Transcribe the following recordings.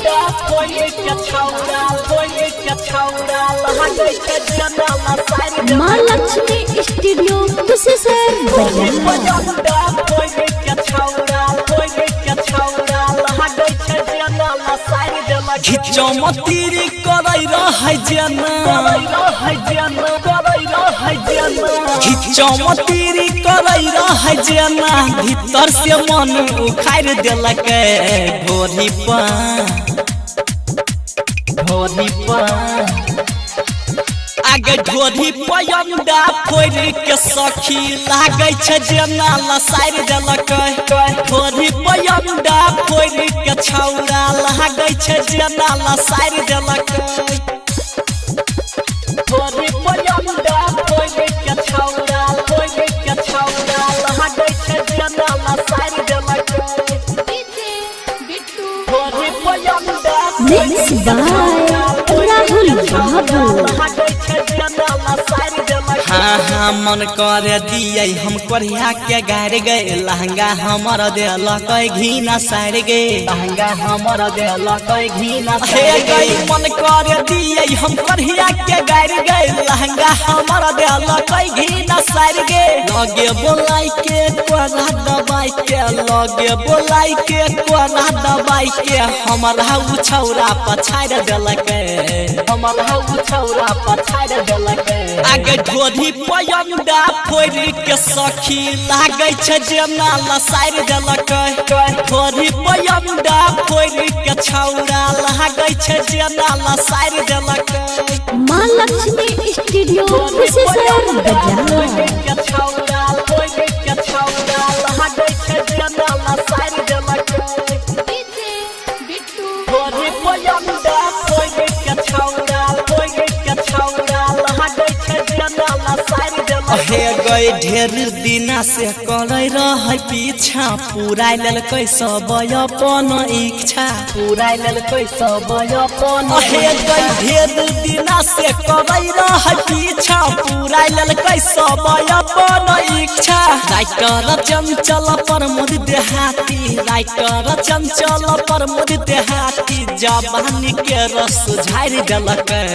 पयंडा फोड़ि के छौड़ा फोड़ि के छौड़ा लागै छै जेना लसारि। माँ लक्ष्मी स्टूडियो कुशेश्वर बाजार। पयंडा फोड़ि के छौड़ा फोड़ि के छौड़ा लागै छै जेना लसारि देलक। घिचमतीरी करै रहै जेना, करै रहै जेना, करै रहै जेना। घिचमतीरी करै रहै जेना, भीतर से मन उखाड़ि देलकै। ढोरी पर, ढोरी पर आगे ढोरी पयंडा फोड़ि के सखी लागै छै जेना लसारि देलकै। ढोरी पयंडा फोड़ि के छौड़ा लागै छै जेना लसारि देलकै। ढोरी पयंडा फोड़ि के छौड़ा फोड़ि के छौड़ा लागै छै जेना लसारि देलकै। ढोरी पयंडा मिक्स बाय राहुल बाबू। लागै छै जेना लसारि देलकै। हाँ हाँ मन कर दियै हम कोरिया के गार गए, लहंगा हमर देलकै घीना सार गे। लहंगा हमर देलकै घीना हे गई मन कर दियै हम कोरिया के गार गए, लहंगा हमर देलकै घीना सार गे। लगे बोलाई के कोरा दबाई के, लगे बोलाई के कोरा दबाई के हमरा उ छौरा पछाड़ि देलकै। हमरा उ छौरा पछाड़ि देलकै। आगे ढोरी पयंडा फोड़ि के सखी लागै छै जेना लसारि देलकै। ढोरी पयंडा फोड़ि के छौड़ा लागै छै जेना लसारि देलकै। माँ लक्ष्मी स्टूडियो कुशेश्वर बाजार। फोड़ि के छौड़ा फोड़ि के छौड़ा लागै छै जेना लसारि देलकै। ढोरी पयंडा फोड़ि के छौड़ा फोड़ि के छौड़ा लागै छै जेना लसारि देलकै। हे गई ढेर दिना से करै रहै पीछा, पूरा लेलकै सब अपन इच्छा। पूरा लेलकै सब अपन। हे गई ढेर दिना से करै रहै पीछा, पूरा लेलकै सब अपन इच्छा। राइटर चंचल प्रमोद देहाती, राइटर चंचल प्रमोद देहाती जवानी के रस झाड़ि देलकै।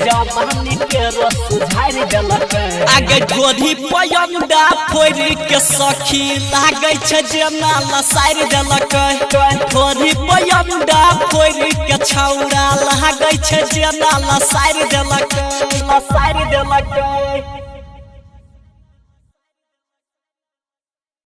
जवानी के रस झाड़ि देलकै। आगे ढोरी पयंडा फोड़ि के सखी लागै छै जेना लसारि देलकै। ढोरी पयंडा फोड़ि के छौड़ा लागै छै जेना लसारि देलकै। लसारि देलकै।